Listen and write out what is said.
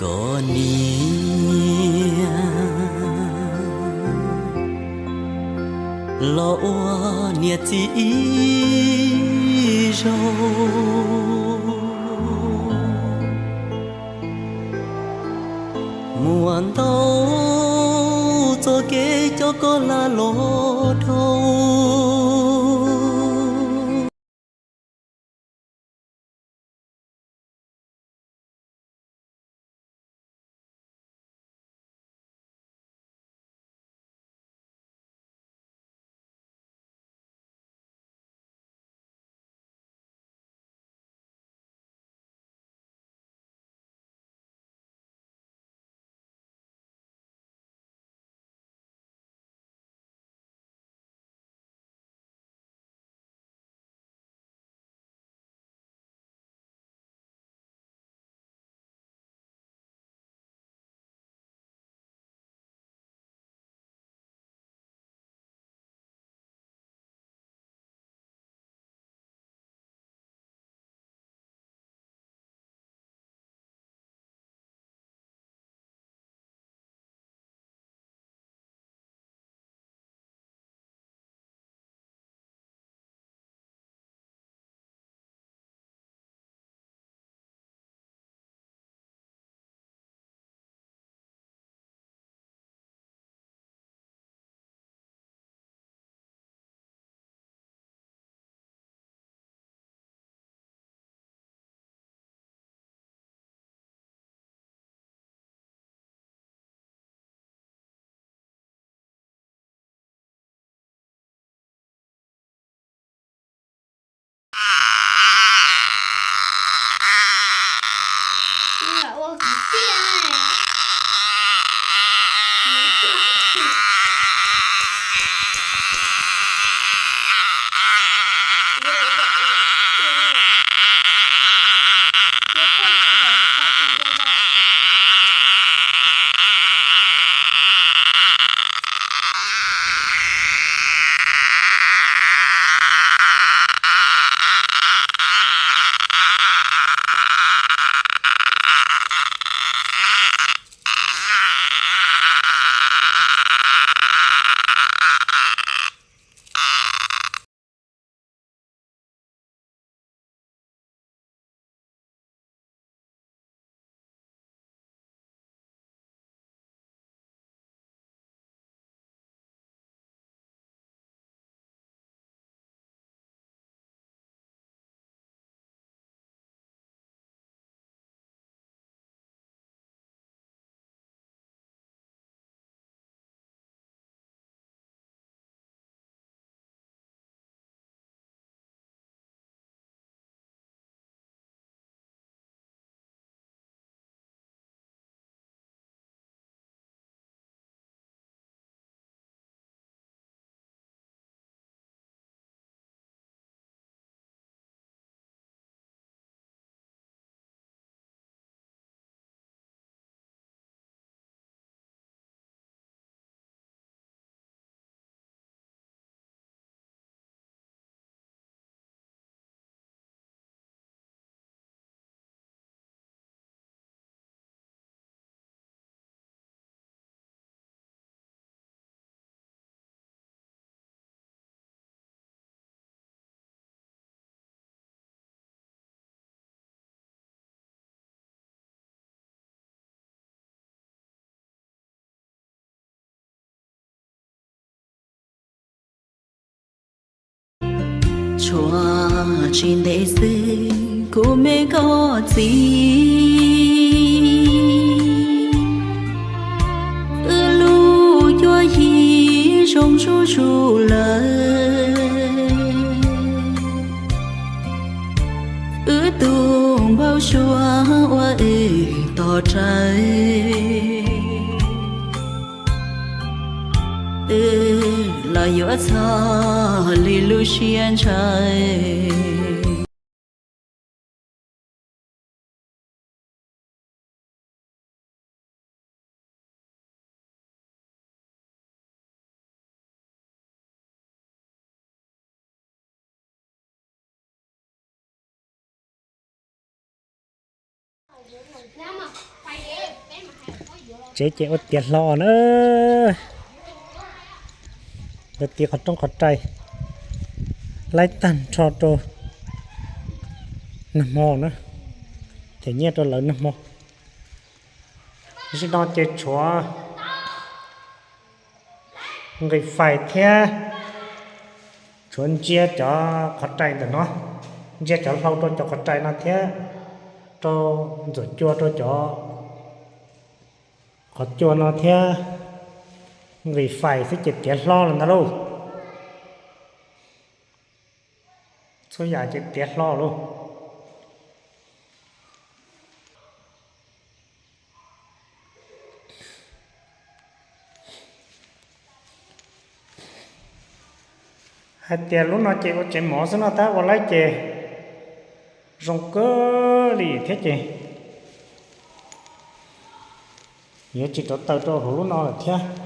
Cov niam los ua niam txiv ib zaug, muaj ntau txoj kev coj koj lam los dhau. Tshuav tsis ntev xwb kuv me koj txiv, wb lub cuab yig zoo zuj zus lawm. Wb tus npau suav ua wb tos rawv, twb los yuav txog li lub siab ntshaw. Tsev ces ua tiav hlo na. Lawv tiv qhov rooj qhov rai laib tag nrho rau nag hmo na, them nyiaj rau lawv nag hmo. Tam sim no ces tshuav nqis fais thiab tshuav ntsia cov qhov rai ntawm no, ntsia cov hlau rau cov qhov rai no thiab rau ntxuam cua rau cov qhov cua no thiab nqis fais xwb ces tiav hlo lawm ntag lauj. Txhua yam ces tiav hlo lauj. Hais tias lub no ces ua tsev mov xwb no tab ua laib ces zoo kawg li thiab ces yuav tsis rauv taws rau hauv lub no lawm thiab.